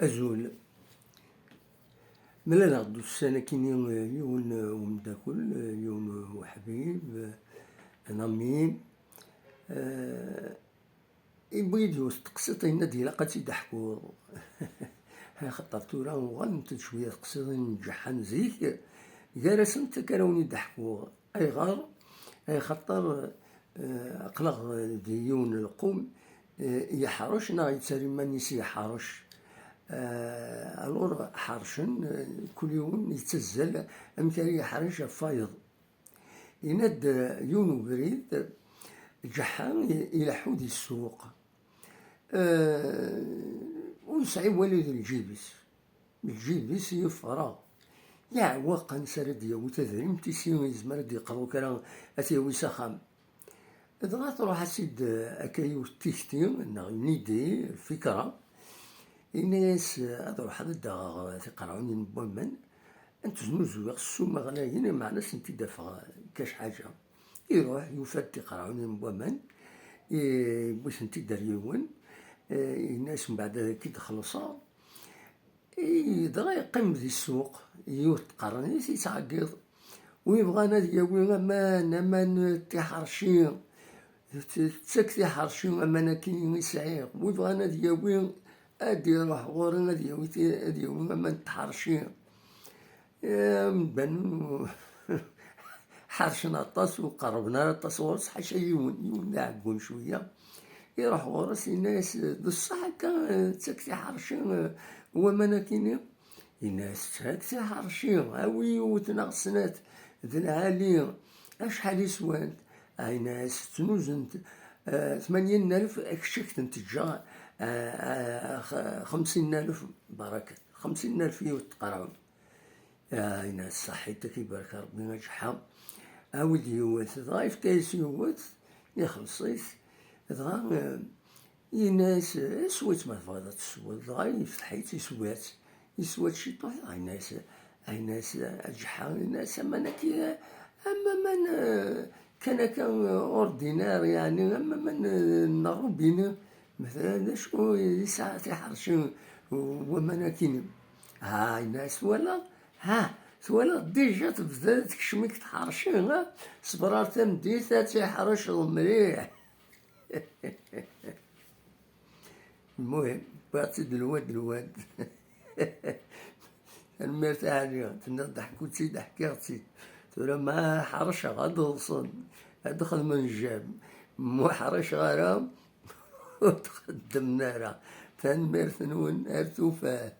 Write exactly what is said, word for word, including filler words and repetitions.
Azul. Mlaleɣ-d ussan akkin yiwen umeddakel, yiwen uḥbib, un ami, eh, yewwi-d yiwet teqsiṭ, yenna-d ilaq ad tt-id-ḥkuɣ. Axaṭer tura uɣalent-d cwiya teqsiḍin n Ǧeḥḥa n zik, gar-asent akka ara wen-id-ḥkuɣ. Ayɣer? Axaṭer, eh, aql-aɣ di yiwen n lqum, eh, yeḥrec neɣ yettali iman-is yeḥrec. Eh, alors ḥercen, eh, kul yiwen yettazzal amek ara yeḥrec ɣef wayeḍ. Yenna-d, eh, yiwen ubrid, Ǧeḥḥa i-, ileḥḥu di ssuq. Eh, ur yesɛi walu di lǧib-is. Lǧib-is yefreɣ. Yeɛweq ansi ara d-yawi tadrimt-is, yezmer ad d-yeqḍu kra ad t-yawi s axxam. Dɣa truḥ-as-id akka yiwet tikti, neɣ une idée, lfikra. Yenna-yas ad ruḥeɣ ad d-aɣeɣ tiqerɛunin n waman, ad tent-znuzuyeɣ s ssuma ɣlayen, meɛna ad sent-id-afeɣ kac ḥaǧa. Iruḥ, yufa-d tiqerɛunin n waman, yewwi-tent-id ar yiwen, eh, yenna-yas mbeɛd ad k-id-xellṣeɣ. I dɣa yeqqim di ssuq, yiwet tqerrnit yettɛeggiḍ. Wi bɣan ad yawi aman, aman n tiḥerci, tettak tiḥerci aman akkin i sɛiɣ. Wi bɣan ad yawi, ad iruḥ ɣur-i, ad yawi ti-, ad yawi aman n tḥerci. Imdanen ḥercen aṭas, ur qerrben ara aṭas ɣur-s, ḥaca yiwen, yiwen d aɛeggun cwiya. Iruḥ ɣur-s, yenna-yas, "D ṣṣeḥ akka, eh, tettak tiḥerci, eh, waman akkin-i?" Yenna-yas, "Tettak tiḥerci, awi yiwet neɣ snat d lɛali, acḥal i swant?" Ah, yenna-yas, "Ttnuzent, eh, tmanya n alef, kečč ad k-tent-ǧǧeɣ, eh, eh, x-, xemsin n alef, barakat, xemsin n alef yiwet teqreɛun." Ah, yenna-yas, "Ṣaḥit, ad k-ibarek Rebbi a Ǧeḥḥa. Awi-d yiwet." Dɣa yefka-yas yiwet, ixelleṣ-it. Dɣa, eh, yenna-yas, "Swi-tt ma tebɣiḍ ad tesweḍ." Dɣa yefteḥ-itt, yeswa-tt. Yeswa-tt ciṭuḥ, dɣa yenna-yas, yenna-yas, "A Ǧeḥḥa," yenna-yas, "aman-agi, am aman, eh, kan akka, eh, ordinaire, yeɛni am aman, eh, n rrubini. Matalan, d acu yesɛa tiḥerci waman akkin?" Ha, yenna-yas, "Twalaḍ? Ha, twalaḍ, déjà tebda tekcem-ik tḥerci, ha? Ṣber ar tameddit, ad tiḥreceḍ mliḥ." Lmuhim, wwiɣ-tt-id lwad, lwad. Tanemmirt a Ɛli, tenniḍ-d ḥku-tt-id, ḥkiɣ-tt-id. Tura ma ḥerceɣ, ad ḍsen, ad xedmen jjam. Ma ḥriceɣ ara, ur txeddmen ara. Tanemmirt-nwen, ar tufat.